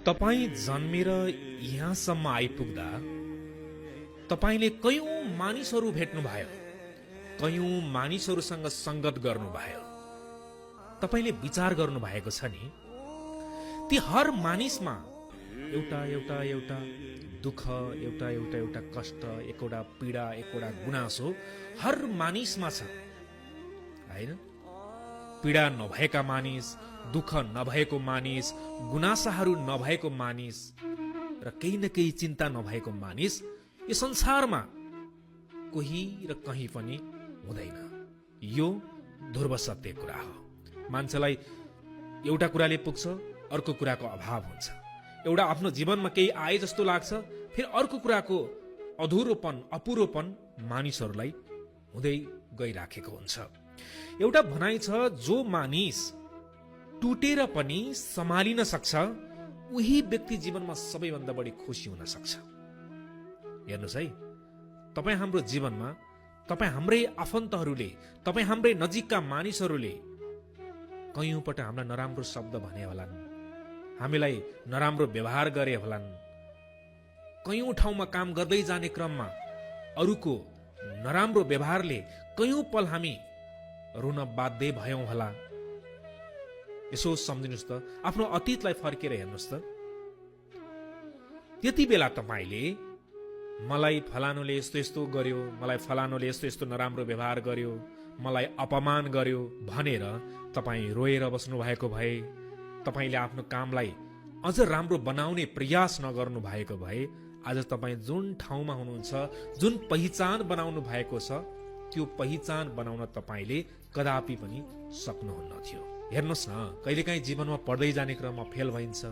तपाईँ जन्मेर यहाँसम्म आइपुग्दा तपाईले कयौं मानिसहरू भेट्नुभयो, कयौं मानिसहरूसँग संगत गर्नुभयो। तपाईले विचार गर्नुभएको छ नि, ती हर मानिसमा एउटा एउटा एउटा दुःख, एउटा एउटा एउटा कष्ट, एकवटा पीडा, एकवटा गुनासो हर मानिसमा छ, हैन? पीडा नभएका मानिस, दुःख नभएको मानिस, गुनासाहरू नभएको मानिस र केही न केही चिन्ता नभएको मानिस यो संसारमा कोही र कहीँ पनि हुँदैन। यो ध्रुव सत्य कुरा हो। मान्छेलाई एउटा कुराले पुग्छ, अर्को कुराको अभाव हुन्छ। एउटा आफ्नो जीवनमा केही आए जस्तो लाग्छ, फेरि अर्को कुराको अधुरोपन, अपुरोपन मानिसहरूलाई हुँदै गइराखेको हुन्छ। एउटा भनाइ छ, जो मानिस टुटेर पनि सम्हालिन सक्छ उही व्यक्ति जीवनमा सबैभन्दा बढी खुसी हुन सक्छ। हेर्नुहोस् है, तपाईँ हाम्रो जीवनमा, तपाईँ हाम्रै आफन्तहरूले, तपाईँ हाम्रै नजिकका मानिसहरूले कयौंपल्ट हामीलाई नराम्रो शब्द भने होलान्, हामीलाई नराम्रो व्यवहार गरे होलान्। कयौं ठाउँमा काम गर्दै जाने क्रममा अरूको नराम्रो व्यवहारले कयौं पल हामी रुन बाध्य भयौं होला। यसो सम्झिनुहोस् त, आफ्नो अतीतलाई फर्केर हेर्नुहोस् त। त्यति बेला तपाईँले मलाई फलानुले यस्तो यस्तो गर्यो, मलाई फलानुले यस्तो यस्तो नराम्रो व्यवहार गर्यो, मलाई अपमान गर्यो भनेर तपाईँ रोएर बस्नु भएको भए, तपाईँले आफ्नो कामलाई अझ राम्रो बनाउने प्रयास नगर्नु भएको भए आज तपाईँ जुन ठाउँमा हुनुहुन्छ, जुन पहिचान बनाउनु भएको छ, त्यो पहिचान बनाउन तपाईँले कदापि पनि सक्नुहुन्न थियो। हेर्नुहोस् न, कहिलेकाहीँ जीवनमा पढ्दै जाने क्रममा फेल भइन्छ,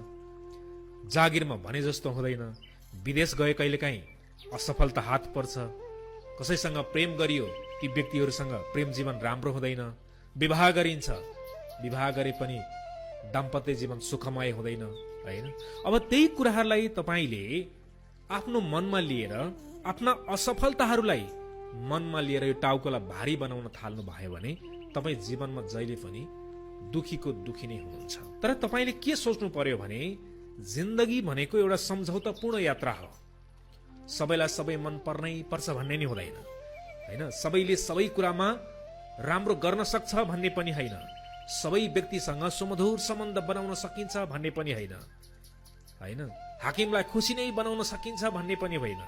जागिरमा भने जस्तो हुँदैन, विदेश गए कहिलेकाहीँ असफलता हात पर्छ, कसैसँग प्रेम गरियो ती व्यक्तिहरूसँग प्रेम जीवन राम्रो हुँदैन, विवाह गरिन्छ, विवाह गरे पनि दाम्पत्य जीवन सुखमय हुँदैन, हैन? अब त्यही कुराहरूलाई तपाईँले आफ्नो मनमा लिएर, आफ्ना असफलताहरूलाई मनमा लिएर यो टाउकोलाई भारी बनाउन थाल्नु भयो भने तपाईँ जीवनमा जहिले पनि दुखीको दुखी नै हुनुहुन्छ। तर तपाईँले के सोच्नु पर्यो भने जिन्दगी भनेको एउटा सम्झौतापूर्ण यात्रा हो। सबैलाई सबै मन पर्नै पर्छ भन्ने नै हुँदैन, हैन? सबैले सबै कुरामा राम्रो गर्न सक्छ भन्ने पनि होइन, सबै व्यक्तिसँग सुमधुर सम्बन्ध बनाउन सकिन्छ भन्ने पनि होइन, हैन? हाकिमलाई खुसी नै बनाउन सकिन्छ भन्ने पनि होइन,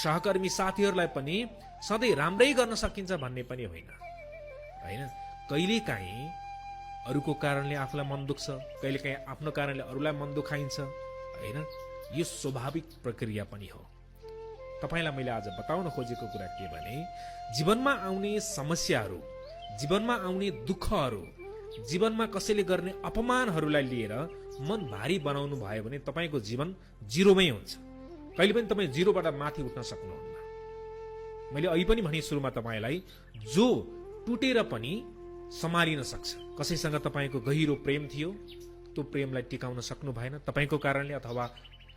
सहकर्मी साथीहरूलाई पनि सधैँ राम्रै गर्न सकिन्छ भन्ने पनि होइन, हैन? कहिलेकाहीँ अरूको कारणले आफूलाई मन दुख्छ, कहिलेकाहीँ आफ्नो कारणले अरूलाई मन दुखाइन्छ, हैन? यो स्वाभाविक प्रक्रिया पनि हो। तपाईलाई मैले आज बताउन खोजेको कुरा के भने जीवनमा आउने समस्याहरू, जीवनमा आउने दुःखहरू, जीवनमा कसैले गर्ने अपमानहरूलाई लिएर मन भारी बनाउनु भयो भने तपाईको जीवन जिरोमै हुन्छ। कहिले पनि तपाईँ जिरोबाट माथि उठ्न सक्नुहुन्न। मैले अहिले पनि भने सुरुमा तपाईलाई, जो टुटेर पनि सम्हालिन सक्छ। कसैसँग तपाईको गहिरो प्रेम थियो, त्यो प्रेमलाई टिकाउन सक्नु भएन तपाईको कारणले अथवा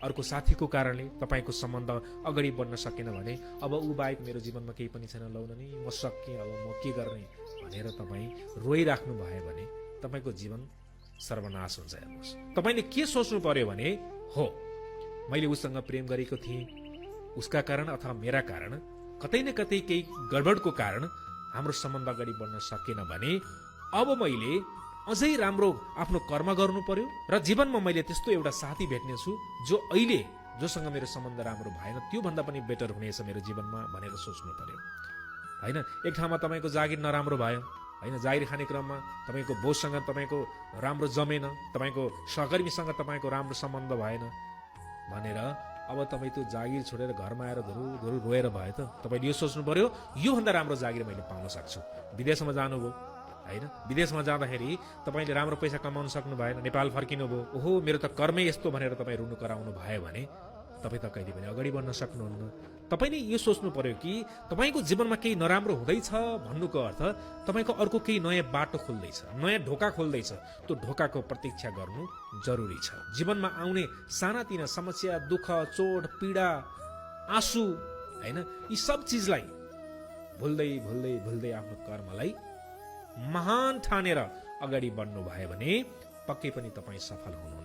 अर्को साथीको कारणले तपाईको सम्बन्ध अगाडि बढ्न सकेन भने अब ऊ बाहेक मेरो जीवनमा केही पनि छैन, लौन नि म सकेँ, अब म के गर्ने भनेर तपाईँ रोइराख्नु भयो भने तपाईको जीवन सर्वनाश हुन्छ। हेर्नुहोस्, तपाईले के सोच्नु पर्यो भने हो मैले उसँग प्रेम गरेको थिएँ, उसका कारण अथवा मेरा कारण कतै न कतै केही गडबडको कारण हाम्रो सम्बन्ध अगाडि बढ्न सकेन भने अब मैले अझै राम्रो आफ्नो कर्म गर्नु पर्यो र जीवनमा मैले त्यस्तो एउटा साथी भेट्नेछु जो अहिले जोसँग मेरो सम्बन्ध राम्रो भएन त्यो भन्दा पनि बेटर हुनेछ मेरो जीवनमा भनेर सोच्नु पर्यो, हैन? एक ठाउँमा तपाईको जागिर नराम्रो भयो, हैन? जागिर खाने क्रममा तपाईको बोससँग तपाईको राम्रो जमेन, तपाईको सहकर्मीसँग तपाईको राम्रो सम्बन्ध भएन भनेर अब तपाईँ त्यो जागिर छोडेर घरमा आएर धुरु रोएर भयो त तपाईँले यो सोच्नु पर्यो, यो भन्दा राम्रो जागिर मैले पाउन सक्छु। विदेशमा जानुभयो, हैन? विदेशमा जाँदाखेरि तपाईँले राम्रो पैसा कमाउन सक्नु भएन, नेपाल फर्किनु भयो, ओहो मेरो त कर्मै यस्तो भनेर तपाईँ रुनु कराउनु भयो भने तपाईँ त कहिले पनि अगाडि बढ्न सक्नुहुन्न। तपाईँले यो सोच्नु पर्यो कि तपाईँको जीवनमा केही नराम्रो हुँदैछ भन्नुको अर्थ तपाईँको अर्को केही नयाँ बाटो खोल्दैछ, नयाँ ढोका खोल्दैछ, त्यो ढोकाको प्रतीक्षा गर्नु जरुरी छ। जीवनमा आउने सानातिना समस्या, दुःख, चोट, पीडा, आँसु, हैन? यी सब चिजलाई भुल्दै भुल्दै भुल्दै आफ्नो कर्मलाई महान ठानेर अगाडि बढ्नु भयो भने पक्कै पनि तपाईँ सफल हुनुहुनेछ।